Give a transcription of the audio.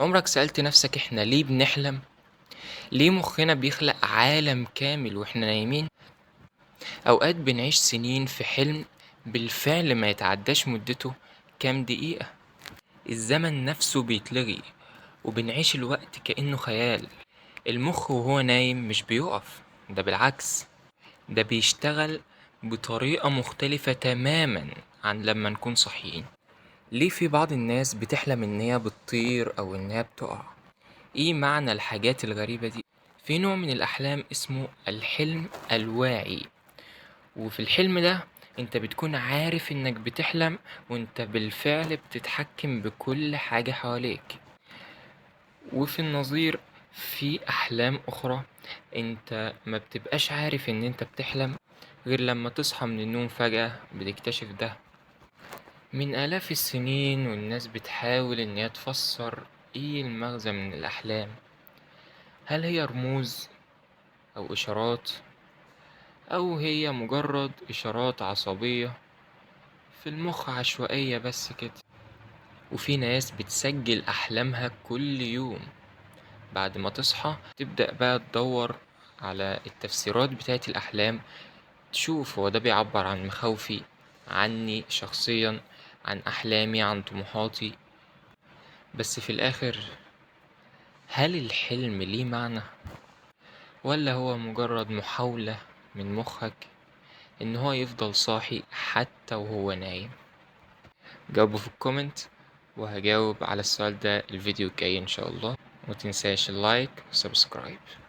عمرك سألت نفسك احنا ليه بنحلم؟ ليه مخنا بيخلق عالم كامل واحنا نايمين؟ أوقات بنعيش سنين في حلم بالفعل ما يتعداش مدته كام دقيقة. الزمن نفسه بيتلغي وبنعيش الوقت كأنه خيال. المخ وهو نايم مش بيقف، ده بالعكس ده بيشتغل بطريقة مختلفة تماما عن لما نكون صاحيين. ليه في بعض الناس بتحلم إن هي بتطير أو إن هي بتقع؟ إيه معنى الحاجات الغريبة دي؟ في نوع من الأحلام اسمه الحلم الواعي، وفي الحلم ده انت بتكون عارف انك بتحلم وانت بالفعل بتتحكم بكل حاجة حواليك. وفي النظير في أحلام أخرى انت ما بتبقاش عارف ان انت بتحلم غير لما تصحى من النوم فجأة بتكتشف ده. من آلاف السنين والناس بتحاول ان هي تفسر ايه المغزى من الأحلام. هل هي رموز أو إشارات، أو هي مجرد إشارات عصبية في المخ عشوائية بس كده؟ وفي ناس بتسجل أحلامها كل يوم، بعد ما تصحى تبدأ بقى تدور على التفسيرات بتاعت الأحلام، تشوف هو ده بيعبر عن مخاوفي، عني شخصيا، عن أحلامي، عن طموحاتي. بس في الآخر هل الحلم ليه معنى، ولا هو مجرد محاولة من مخك إن هو يفضل صاحي حتى وهو نايم؟ جاوبوا في ال comment وهجاوب على السؤال ده الفيديو الجاي إن شاء الله. ومتنساش ال like و subscribe.